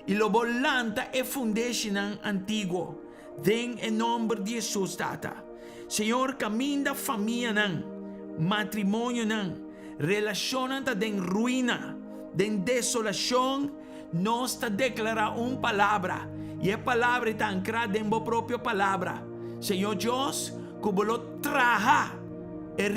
i lo bo lanta e fundeshinan antiguo, den e nomber di Hesus, Tata. Señor, caminda famianan, matrimonionan, relacionnan ta den ruina, den desolacion, nos ta declara un palabra, i e palabra ei ta ancra den bo propio palabra, Señor Dios, cu bo lo traha e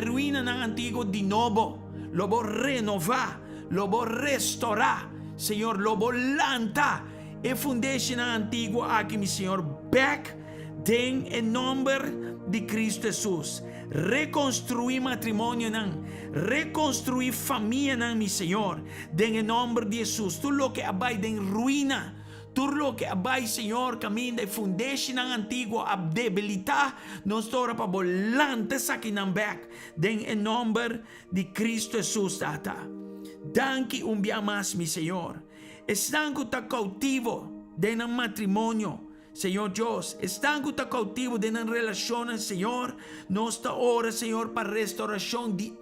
ruinanan antiguo di nobo, lo bo renova, Lo bo restorá, Señor, lo bo lanta e fundeshinan antiguo aki, mi Señor, bèk den e nòmber di Cristo Hesus. Rekonstruí matrimonionan, rekonstruí famianan, mi Señor, den e nòmber di Hesus. Tur loke a bai den ruina, tur loke a bai, Señor, kaminda e fundeshinan antiguo a debilitá, nos ta ora pa bo lanta esakinan bèk den e nòmber di Cristo Hesus, Tata. Danki un bia mas, mi Señor. Esnan cu ta cautivo den nan matrimonio, Señor Dios, esnan cu ta cautivo den nan relacionnan, Señor, nos ta ora, Señor, pa restauracion di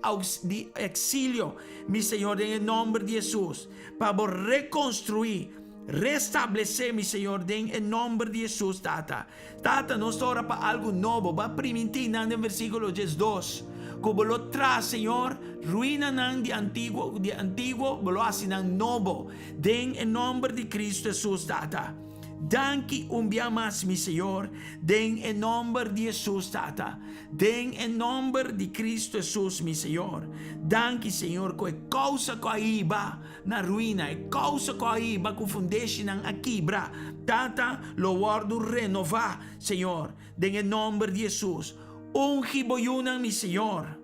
di exilio, mi Señor, den e nomber di Hesus, pa Bo reconstrui, restablece, mi Señor, den e nomber di Hesus, Tata. Tata, nos ta ora pa algu nobo. Bo a primintí nan den versíkulo 12 ku bo lo traha, Señor, ruinanan di antiguo, di antiguo, bo lo hasi nan nobo. Den e nòmber di Kristu Hesus, Tata. Danki un bia mas, mi Señor, den e nòmber di Hesus, Tata. Den e nòmber di Kristu Hesus, mi Señor. Danki, Señor, ku e kousa ku a hiba na ruina, e kousa ku a hiba ku fundeshinan a kibra, Tata, lo wòrdu renová, Señor, den e nòmber di Hesus. Ungi bo yunan, mi Señor.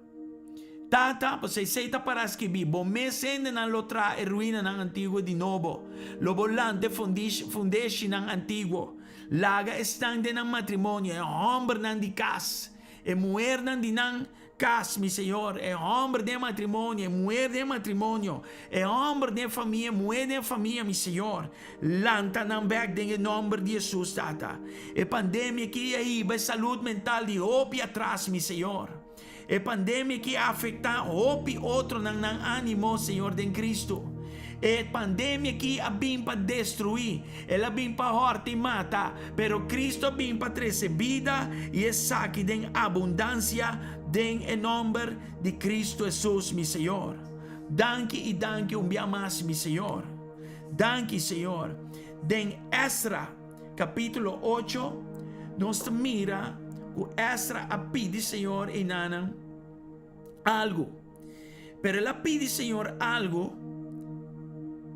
Tata, pasobra esei ta pará skibí, Bo mes hendenan lo traha e ruinanan antiguo di nobo, lo bo lanta e fundeshinan antiguo. Laga esnan den nan matrimonio, e hòmbernan di kas, e muhernan di nan Kas, mi Señor, e hòmber den matrimonio, e muher den matrimonio, e hòmber den famia, e muher den famia, mi Señor, lanta nan bèk den e nòmber di Hesus, Tata. E pandemia aki a hiba e salud mental di hopi atras, mi Señor. E pandemia aki a afektá hopi otronan nan ánimo, Señor, den Kristu. E pandemia aki a bin pa destruí, el a bin pa hòrta i mata, pero Cristo a bin pa trese bida i esaki den abundansia den e nòmber di Cristo Hesus, mi Señor. Danki i danki un bia mas, mi Señor. Danki, Señor. Den Esra. kapítulo ocho, nos ta mira ku Esdra a pidi Señor einanan algu. Pero el a pidi Señor algu,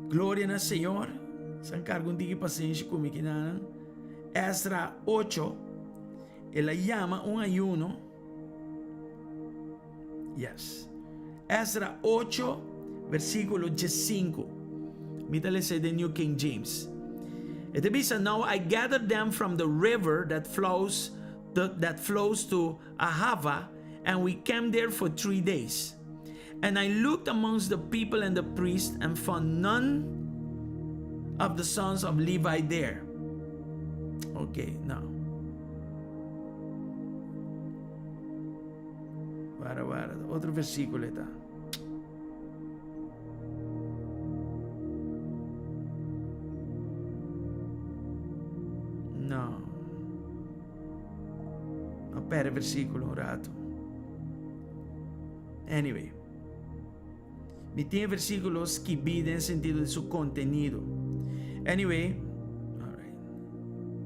gloria na Señor, san karga un tiki pasenshi ku mi kinanan. Esdra ocho, el a yama un ayuno. Yes. Esdra ocho, versíkulo diesinku. Mi ta lesa den New King James. E ta bisa, Now I gathered them from the river that flows, that flows to Ahava, and we camped there for three days. And I looked amongst the people and the priests and found none of the sons of Levi there. Okay, now. Wara, wara, otro versíkulo e ta. No. No perde versíkulo un rato. Anyway. Mi tin e versíkulo skibí den sentido di su kontenido. Anyway, alright.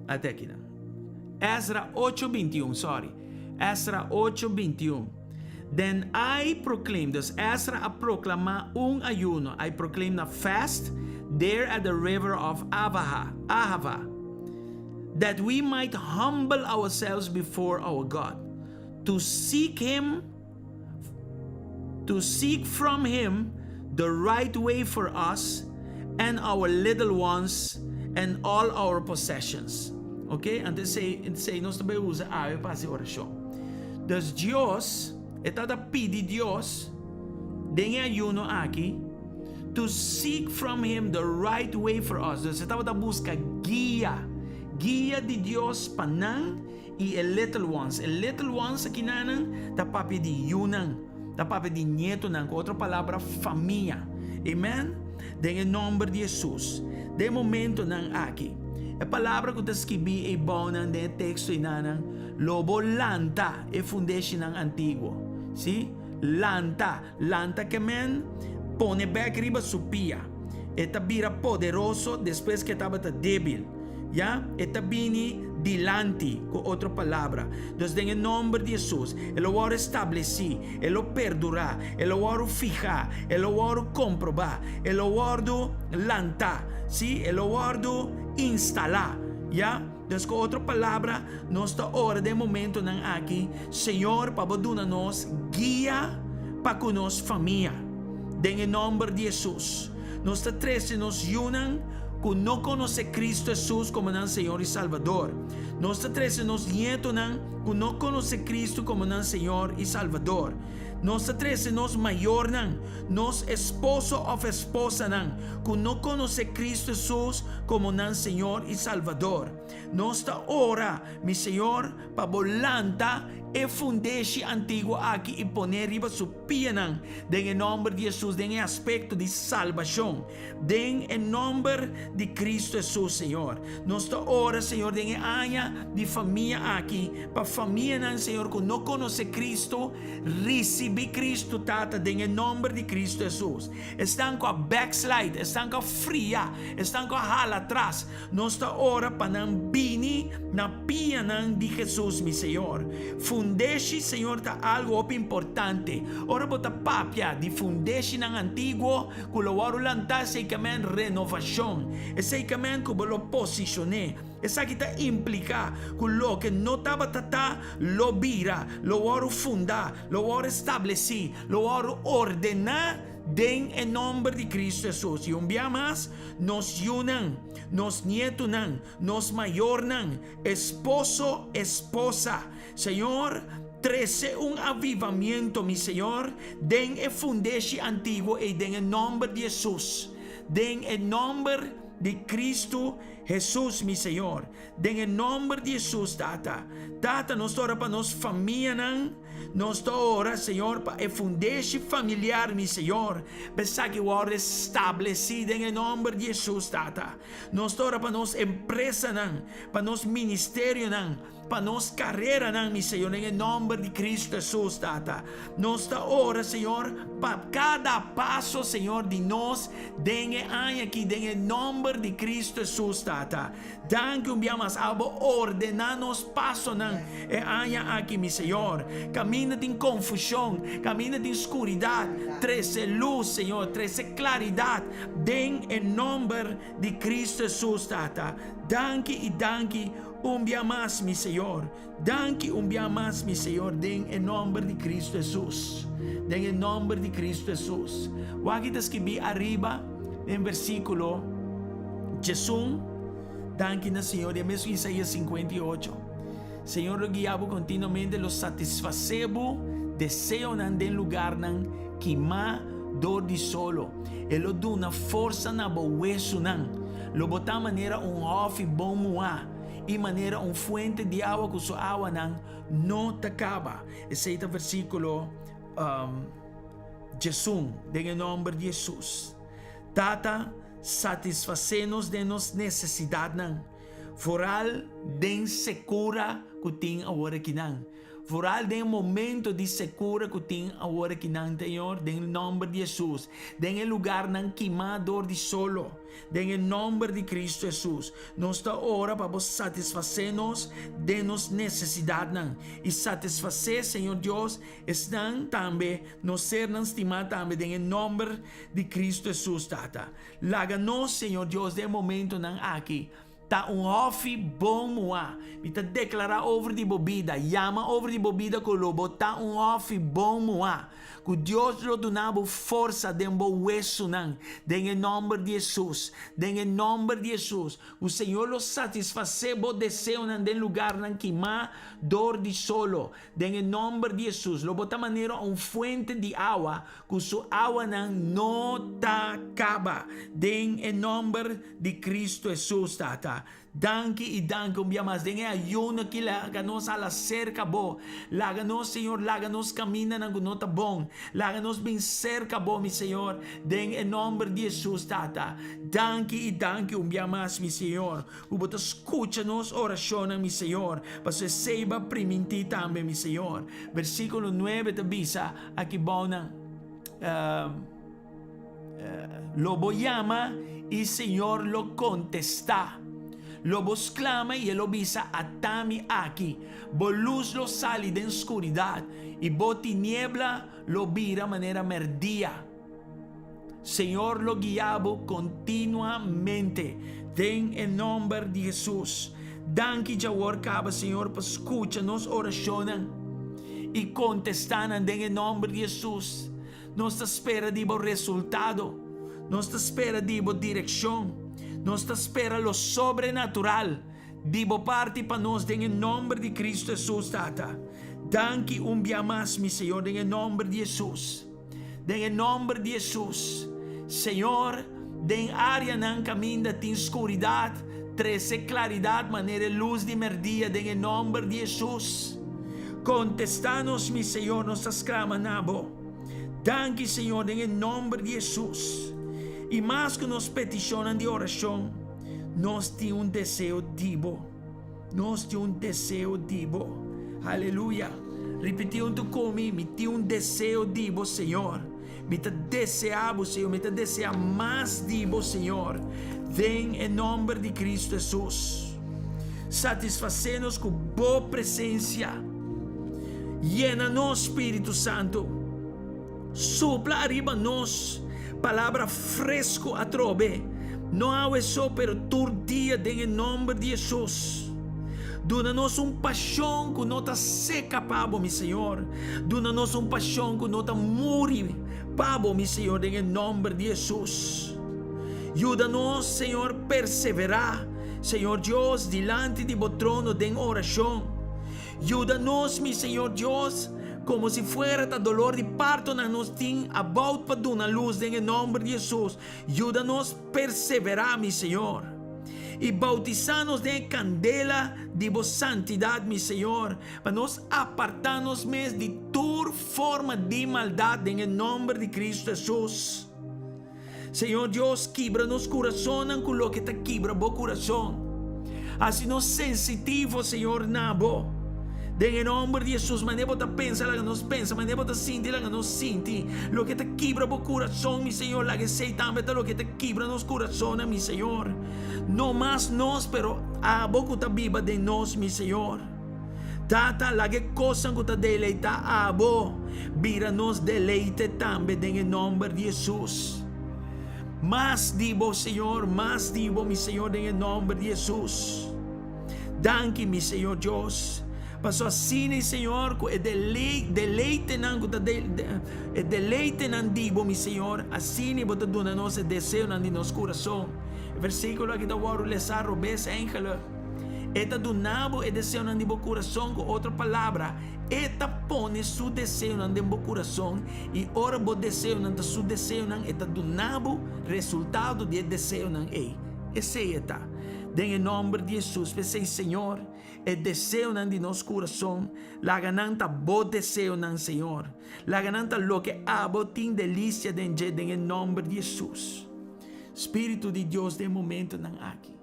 Ate aki nan. Ezra 8:21, sorry. Ezra 8:21. Then I proclaimed, dus Ezra a proklamá un ayuno, I proclaimed a fast there at the river of Avaha, Ahava, that we might humble ourselves before our God, to seek him to seek from him the right way for us and our little ones and all our possessions. Ok, anto esei, esei nos ta bai usa awe pa hasi orashon. Dus Dios, e tabata pidi Dios den e ayuno aki to seek from him the right way for us. Dus e tabata buska guia, guia di Dios pa nan I e little ones. E little ones akinanan ta papia di yunan, ta papia di nietonan, ku otro palabra famia. Amen? Den e nomber di Hesus. Den e momentonan aki, e palabra ku ta skibí eibounan den e teksto einanan, lo bo lanta e fundeshinan antiguo. Sí? Lanta. Lanta ke men pone bek riba su pia. E ta bira poderoso despues ku e tabata débil. Ya, e ta bini dilanti, ku otro palabra. Dus den e nomber di Hesus, e lo wòrdu establesí, e lo perdurá, e lo wòrdu fihá, e lo wòrdu komprobá, e lo wòrdu lantá, sí, e lo wòrdu instalá. Ya, dus ku otro palabra, nos ta ora den e momentonan aki, Señor, pa Bo duna nos guia pa ku nos famia. Den e nomber di Hesus, nos ta trese nos yunan ku no konosé Kristu Hesus komo nan Señor i Salbador. Nos ta trese nos nietonan ku no konosé Kristu komo nan Señor i Salbador. Nos ta trese nos mayornan, nos esposo òf esposanan ku no konosé Kristu Hesus komo nan Señor i Salbador. Nos ta ora, mi Señor, pa bo lanta e fundeshi antiguo aki i pon'é riba su pianan, den e nòmber di Hesus, den e aspekto di salbashon, den e nòmber di Kristu Hesus, Señor. Nos ta ora, Señor, den e aña di famia aki, pa famianan, Señor, ku no konosé Kristu, risibí Kristu, Tata, den e nòmber di Kristu Hesus. Esnan ku a backslide, esnan ku a fria, esnan ku a hala atras, Nos ta ora pa nan bini na pianan di Hesus, mi Señor. Fundeshi, Señor, ta algu hopi importante. Ora bo ta papia di fundeshinan antiguo ku lo wòrdu lantá, esei ke men renovashon. Esei ke men ku bo lo posishoné. Esaki ta impliká ku loke no tabata ta, lo bira, lo wòrdu fundá, lo wòrdu establesí, lo wòrdu ordená den e nòmber di Kristu Hesus. I un bia mas, nos yunan, nos nietunan, nos mayornan, esposo, esposa, Señor, trese un avivamiento, mi Señor, den e fundeshi antiguo ei den e nòmber di Hesus, den e nòmber di Kristu Hesus, mi Señor, den e nòmber di Hesus, Tata. Tata, nos ta ora pa nos famianan. Nos ta ora, Señor, pa e fundeshi familiar, mi Señor, pa esaki wòrdu establesí den e nòmber di Hesus, Tata. Nos ta ora pa nos empresanan, pa nos ministerionan, pa nos kareranan, mi Señor, den e nòmber di Kristu Hesus, Tata. Nos ta ora, Señor, pa kada paso, Señor, di nos den e aña aki, den e nòmber di Kristu Hesus, Tata. Danki un bia mas. Abo ordená nos pasonan e aña aki, mi Señor. Kaminda tin konfushon, kaminda tin skuridat, trese lus, Señor, trese klaridat den e nòmber di Kristu Hesus, Tata. Danki i danki un bia mas, mi Señor. Danki un bia mas, mi Señor, den e nòmber di Kristu Hesus. Den e nòmber di Kristu Hesus. Wak ta skibí ariba den versíkulo 11. Danki na Señor, di e mesun Isaías 58. Señor lo guia bo kontinuamente, lo satisfasé bo deseonan den lugarnan kimá dor di solo. E lo duna forsa na bo wesunan. Lo bo ta manera un hòfi bon muhá. I manera un fuente di awa ku su awanan no ta kaba. Esei ta versíkulo 11, den e nòmber di Hesus. Tata, satisfasé nos den nos nesesidatnan, foral den sekura ku tin awor akinan. Foral den e momento di sekura ku tin awor akinan, Señor, den nòmber di Hesus, den e lugarnan kimá dor di solo. Den e nomber di Cristo Jesus, nos ta ora pa Bo satisfacé nos den nos necesidadnan y satisfacé, Señor Dios, esnan tambe, nos sernan stimá tambe den e nomber di Cristo Jesus, Tata. Laga nos, Señor Dios, den e momentonan aki, ta un hòfi bon muhá. Mi ta deklará over di bo bida, yama over di bo bida ku lo bo ta un hòfi bon muhá. Ku Dios lo duna bo forsa den bo wesunan, den e nòmber di Hesus, den e nòmber di Hesus. Ku Señor lo satisfasé bo deseonan den lugarnan kimá dor di solo, den e nòmber di Hesus. Lo bo ta manera un fuente di awa ku su awanan no ta kaba, den e nòmber di Cristo Hesus, Tata. Danki i danki un bia mas den e ayuno aki laga nos hala serka Bo. Laga nos, Señor, laga nos kamindanan ku no ta bon. Laga nos bin serka Bo, mi Señor, den e nomber di Hesus, Tata. Danki i danki un bia mas, mi Señor, ku Bo ta skucha nos orashonnan, mi Señor, pasobra esei Bo a primintí tambe, mi Señor. Versíkulo nuebe ta bisa aki bounan. Lo bo yama i Señor lo kontestá. Lo bo sklama i E lo bisa, Ata mi aki. Bo lus lo sali den skuridat, i bo tiniebla lo bira manera mèrdia. Señor lo guia bo kontinuamente, den e nòmber di Hesus. Danki djawor kaba, Señor, pa skucha nos orashonnan i kontestá nan den e nòmber di Hesus. Nos ta spera di bo resultado. Nos ta spera di bo direkshon. Nos ta spera lo sobrenatural di bo parti pa nos den e nomber di Cristo Hesus, Tata. Danki un bia mas, mi Señor, den e nomber di Hesus. Den e nomber di Hesus. Señor, den áreanan kaminda tin skuridat, trese klaridat manera e lus di merdia den e nomber di Hesus. Kontestá nos, mi Señor, nos ta sklama na bo. Danki, Señor, den e nomber di Hesus. I mas ku nos petishonnan di orashon, nos tin un deseo di bo. Nos tin un deseo di bo. Aleluya. Ripití huntu ku mi, Mi tin un deseo di bo, Señor. Mi ta deseá bo, Señor. Mi ta deseá mas di bo, Señor. Den e nomber di Cristo Hesus. Satisfasé nos ku bo presensia. Yena nos, Spiritu Santu. Supla ariba nos palabra fresku atrobe. No awe so, pero tur dia den e nomber di Hesus. Duna nos un pashon ku no ta seka pa bo, mi Señor. Duna nos un pashon ku no ta muri pa bo, mi Señor, den e nòmber di Hesus. Yuda nos, Señor, perseverá, Señor Dios, dilanti di bo trono den orashon. Yuda nos, mi Señor Dios, komo si fuera ta dolor di partonan nos tin about pa duna lus den e nòmber di Hesus. Yuda nos perseverá, mi Señor. I bautisá nos den e kandela di bo santidat, mi Señor, pa nos apartá nos mes di tur forma di maldat den e nòmber di Kristu Hesus. Señor Dios, kibra nos kurasonnan ku loke ta kibra bo kurason. Hasi nos sensitivo, Señor, na bo. Den e nòmber di Hesus, manera bo ta pensa, laga nos pensa, manera bo ta sinti, laga nos sinti. Loke ta kibra bo kurason, mi Señor, laga esei tambe ta loke ta kibra nos kurasonnan, mi Señor. No mas nos, pero abo ku ta biba den nos, mi Señor. Tata, laga e kosnan ku ta deleitá abo bira nos deleite tambe den e nòmber di Hesus. Mas di bo, Señor, mas di bo, mi Señor, den e nòmber di Hesus. Danki, mi Señor Dios, paso asina, Señor, ku e deleitenan ku ta e deleitenan di bo, mi Señor, asina bo ta duna nos e deseonan di nos kurason. E versíkulo aki ta wòrdu lesá robes enkele. E ta duna bo e deseonan di bo kurason, ku otro palabra, e ta pone su deseonan den bo kurason, i ora bo deseonan ta su deseonan, e ta duna bo resultado di e deseonan ei. Esei e ta. Den e nòmber di Hesus, p'esei, Señor, e deseonan di nos kurason, laga nan ta Bo deseonan, Señor. Laga nan ta loke Abo tin delisia den dje, den e nòmber di Hesus. Spiritu di Dios, den e momentonan aki,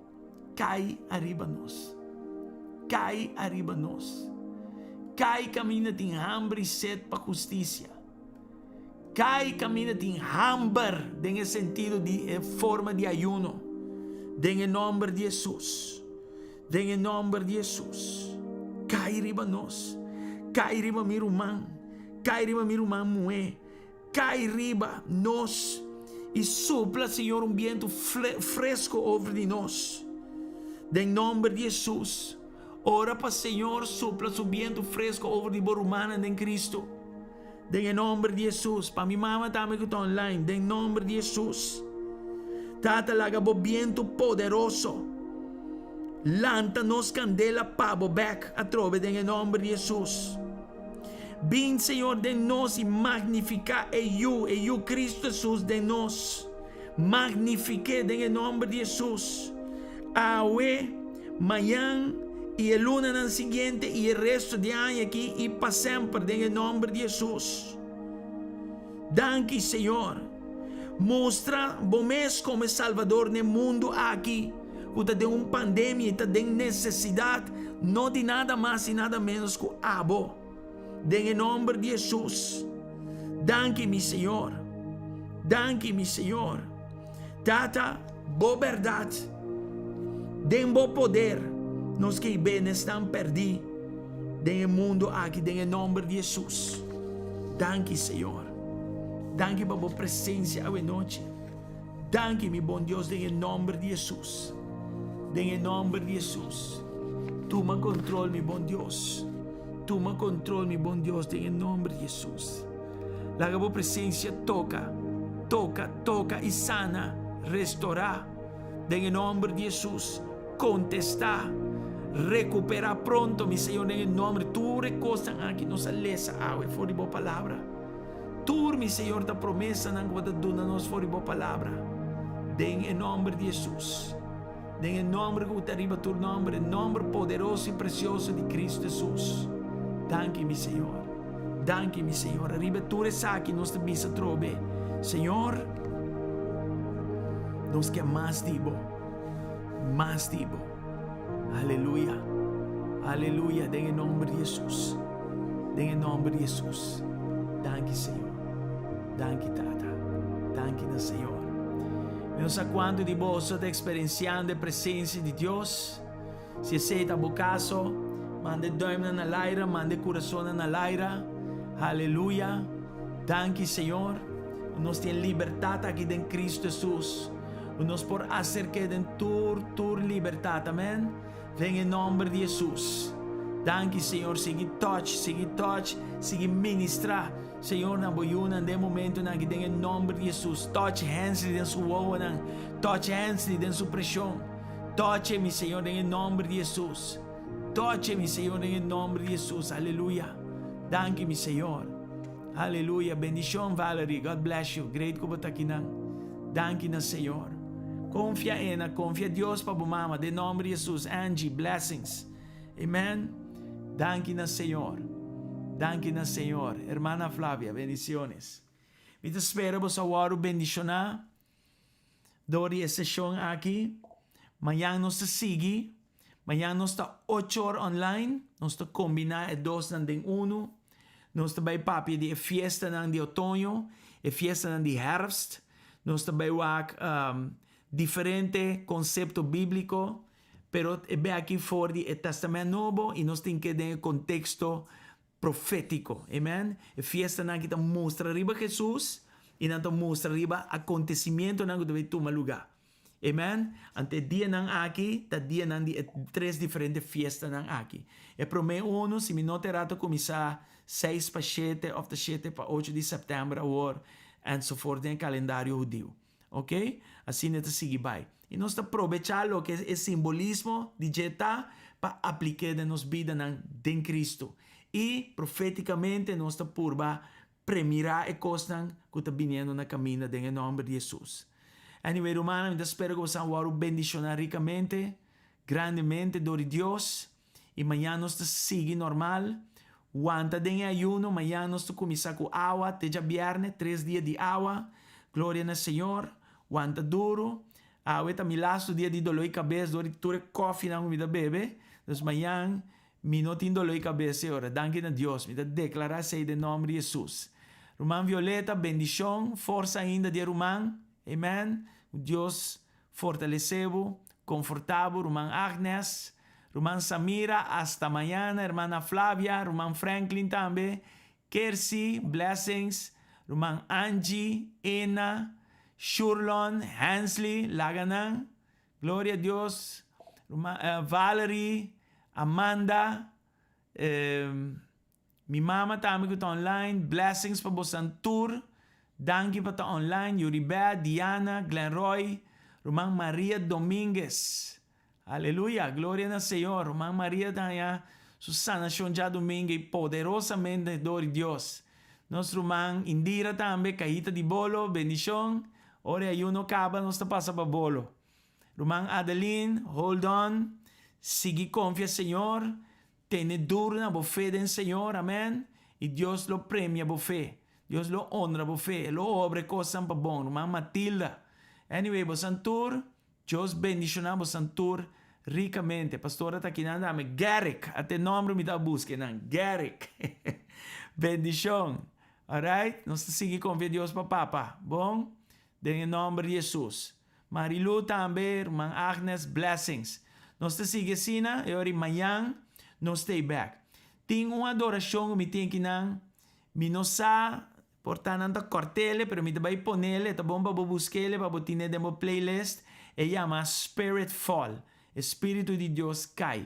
kai ariba nos. Kai ariba nos. Kai kaminda tin hamber i set pa hustisia. Kai kaminda tin hamber den e sentido di e forma di ayuno. Den e nòmber di Hesus. Den e nòmber di Hesus. Kai riba nos. Kai riba mi ruman. Kai riba mi ruman muhé. Kai riba nos i supla, Señor, un bientu fresco over di nos. Den nòmber di Hesus. Ora pa Señor supla su bientu fresco over di bo rumannan den Cristo. Den e nomber di Hesus. Pa mi mama tambe ku ta online. Den nomber di Hesus. Tata laga bo bientu poderoso lanta nos kandela pa bo bek atrobe den e nomber di Hesus. Bin Señor den nos i magnifiká e Yu, e Yu Kristu Hesus den nos. Magnifik'é den e nòmber di Hesus, awe, mañan i e lunanan siguiente i e resto di aña aki i pa semper den e nòmber di Hesus. Danki, Señor. Mustra Bo mes komo e Salvador n'e mundu aki ku ta den un pandemia i ta den nesesidat no di nada mas i nada ménos ku Abo. Den e nomber di Hesus. Danki mi Señor. Danki mi Señor. Tata, bo berdad. Den bo poder nos ke bene esnan perdi den e mundo aki den e nomber di Hesus. Danki Señor. Danki pa bo presencia awe nochi. Danki mi bon Dios den e nomber di Hesus. Den e nomber di Hesus. Tuma control mi bon Dios. Tuma control mi bon Dios den e nomber di Hesus. Laga bo presencia toca, toca, toca y sana, restora. Den e nomber di Hesus. Contesta, recupera pronto mi Señor den e nomber. Tur e cosnan aki nos a lesa awe for di bo palabra. Tur, mi Señor, ta promesanan ku Bo ta duna nos for di Bo Palabra. Den e nòmber di Hesus. Den e nòmber ku ta riba tur nòmber, e nòmber poderoso i presioso di Kristu Hesus. Danki, mi Señor. Danki, mi Señor. Ariba tur esaki nos ta bisa atrobe, Señor, nos ke mas di Bo, mas di Bo. Aleluya. Aleluya den e nomber di Hesus. Den e nomber di Hesus. Danki Señor. Danki Tata. Danki na Señor. Mi no sa cuanto di boso ta experienciando e presencia di Dios. Si esey ta bo caso, manda e duimnan na laira, manda e corazonnan na laira. Aleluya. Danki Señor. Nos tin libertad aki den Cristo Hesus. Ku nos por aserk'é den tur, tur libertat. Amen. Den e nòmber di Hesus. Danki, Señor. Sigui touch, sigui touch, sigui ministrá, Señor, na bo yunan den e momentunan aki den e nòmber di Hesus. Touch Hensley den su wowonan. Touch Hensley den su preshon. Touch'e, mi Señor, den e nòmber di Hesus. Touch'e, mi Señor, den e nòmber di Hesus. Aleluya. Danki, mi Señor. Aleluya. Bendishon, Valerie. God bless you. Great ku bo ta akinan. Danki na Señor. Konfia Ena, konfia Dios pa bo mama den nòmber di Hesus. Angie, blessings. Amen. Danki na Señor. Danki na Señor. Hermana Flavia, bendiciones. Mi ta spera boso a wòrdu bendishoná dor di e seshon aki. Mañan nos ta sigui. Mañan nos ta ocho or online. Nos ta kombiná e dosnan den unu. Nos ta bai papia di e fiestanan di otoño, e fiestanan di herfst. Nos ta bai wak diferente konsepto bíbliko, pero e bai aki for di e Tèstamènt Nobo i nos tin ke den e konteksto profétiko. Amen. E fiestanan aki ta mustra riba Hesus i nan ta mustra riba akontesimientonan ku ta bai tuma lugá. Amen. Anto e dianan aki ta dianan di e tres diferente fiestanan aki. E promé unu, si mi no ta erá, ta kuminsá seis pa shete òf ta shete pa ocho di sèptèmber awor, ensovoort den e kalendario hudiu. Ok? Asina e ta sigui bai. I nos ta probechá loke e simbolismo di dje ta pa aplik'é den nos bidanan den Kristu. I profétikamente nos ta purba Premirá e kosnan ku ta biniendo na kaminda den e nòmber di Hesus. Anyway rumannan mi ta spera ku boso a wòrdu bendishoná rikamente, grandemente dor di Dios i mañan nos ta sigui normal. Wanta den e ayuno, mañan nos ta kuminsá ku awa te djabièrnè, tres dia di awa. Gloria na Señor. Wanta duru. Awe ta mi lastu dia di doló i kabes dor di tur e kòfinan ku mi ta bebe. Dus mañan Mi no tin doló di kabes e ora. Danki na Dios. Mi ta deklará esei den nòmber di Hesus. Ruman Violeta, bendishon, forsa ainda di e ruman. Amen. Ku Dios fortalesé bo, konfortá bo. Ruman Agnes, ruman Samira, hasta mañana. Hermana Flavia, ruman Franklin tambe. Kersi, blessings. Ruman Angie, Ena, Shurlon, Hensley, laga nan. Gloria a Dios, ruman Valerie, Amanda, mi mama tambe ku ta online, blessings pa bosan tur, danki pa ta online, Yuribeth, Diana, Glenroy, ruman Maria Dominguez, aleluya, gloria na Señor, ruman Maria ta haña su sanashon djadumingu i poderosamente dor di Dios, nos ruman Indira tambe, kahita di bolo, bendishon. Ora e ayuno kaba nos ta pasa pa bolo. Ruman Adeline, hold on, sigui konfia Señor, tene duru na bo fe den Señor, amen, i Dios lo premia bo fe, Dios lo honra bo fe, E lo obra e kosnan pa bon. Ruman Matilda, anyway bosan tur, Dios bendiciona bosan tur ricamente. Pastor a ta kinan dame Garrick, ata e nomber mi ta busca nan, Garrick. Bendicion. Alright, nos ta sigui confia Dios pa papa. Bon? Den e nomber di Jesus. Marilu tambe, ruman Agnes, blessings. Nos ta sigui asina, e ora i mañan nos ta ei bek. Tin un adoracion cu mi tin kinan, mi no sa Por ta nan ta kòrt'ele, pero mi ta bai pon'ele, ta bon pa bo busk'ele pa bo tin'e den bo playlist, e yama Spirit Fall, e Spiritu di Dios kai.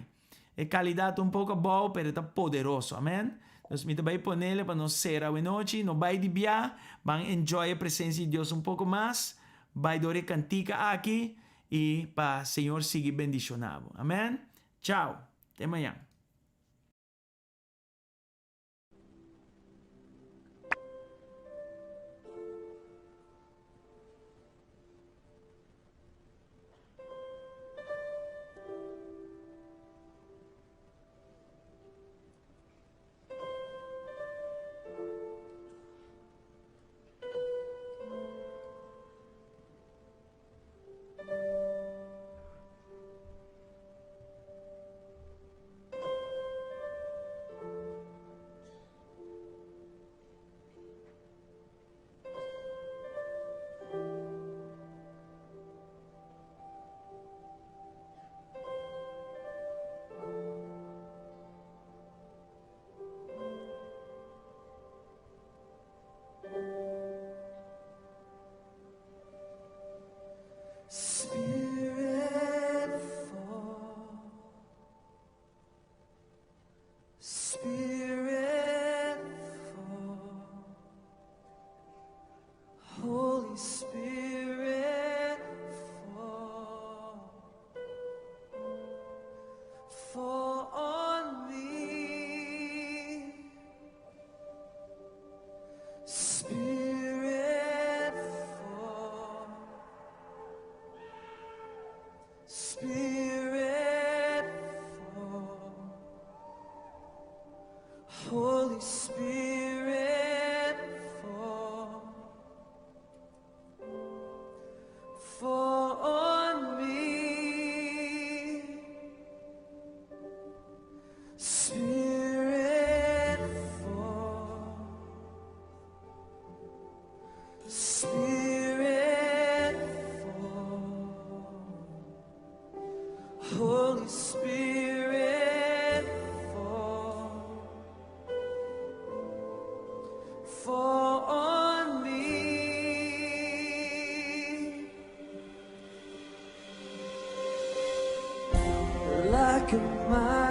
E kalidat ta un poko abou, pero e ta poderoso, amen. Dus mi ta bai pon'ele pa nos sera awenochi, no bai di bia, ban enjoy e presensia di Dios un poko mas, bai dor e kantika aki, i pa Señor sigui bendishona bo, amen. Chao, te mañan. Spirit, fall. Fall on me. Like a mighty